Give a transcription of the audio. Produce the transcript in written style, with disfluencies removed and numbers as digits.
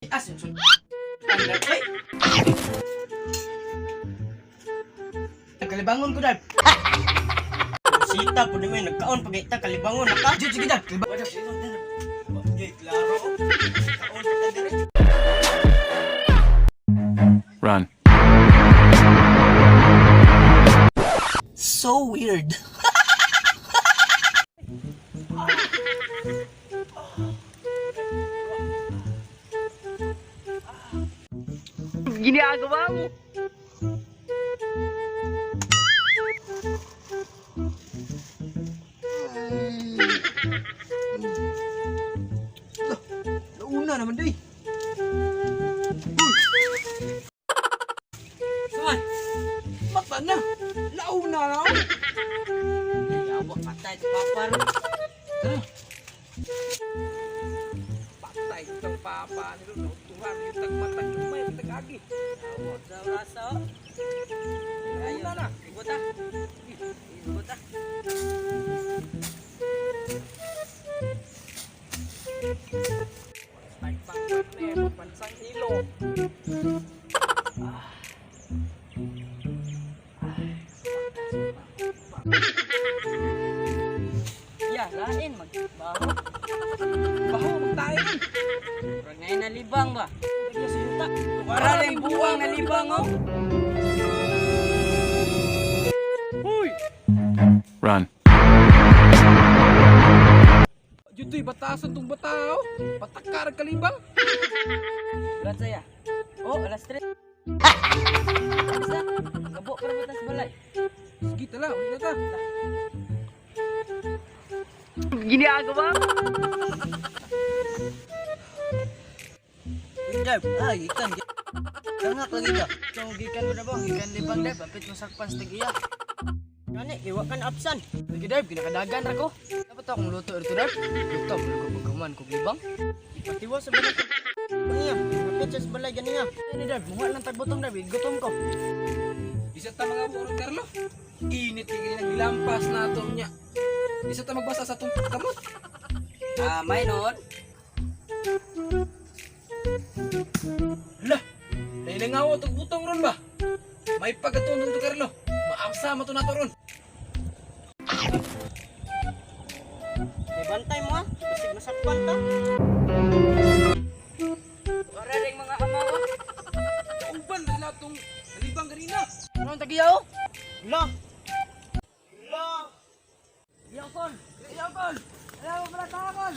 As yung Ay! Kalibangon ko, Darb. Sita po mo nagkaon pag ita kalibangon na ka. Sige, sige, Darb. Kalibangon. Okay, klaro. Kaon pa ta dire. Run. So weird. Ginagawa mo. Launa naman day. Saman, mata na. Launa na ako. Yawa patay sa papa ro. Ano? Patay itang papa nilo. Nautuhan yung tagmatag yung may tagagi. Yawa sa rasa. oh. Launa na. Ibot ah. Ibot ah. Nagpang pansang ilo. Ya, lain mag baho. Baho magtayo nun. Murag ngayon nalibang ba? Lagyan sa yuta. Wala rin buwang nalibang oh. Huy! Run. Dito'y batasan tong bata oh. Patakar kalibang. Ulat saya. Oh, alas 3. Basta, gabo para batas balay. Sige tala, uli na ta. Ginagawa mo. Darb, ay, ikan. Kangak lagi ka. So, gikan mo na ba? Gikan libang, Darb. Apit mo sakpan sa tagiya. Gani, iwa kan absan. Lagi Darb, ginakadagan ra ko. Dapat akong luto ito Darb. Luto, mo ko pagkaman kog libang. Patiwa sa balay. Niya, apit sa balay ganiya. Ani Darb, muha lang tagbutong Darb, gutom ko. Bisa ta mga buong Carlo. Init kay gini naglampas na ato niya. Bisa ta magbasa sa atong kamot. Ah, may noon. Hala, nailangaw atong butong ron ba? May pagkatunon to Carlo. Maamsa mo to nato ron. May bantay mo ah. Basig masakpan ta. Wala rin mga ama oh. Kauban na atong nalibang ganina. Ano ang tagiya oh? La. La. Yakon. Yakon! Ayaw, pala takon!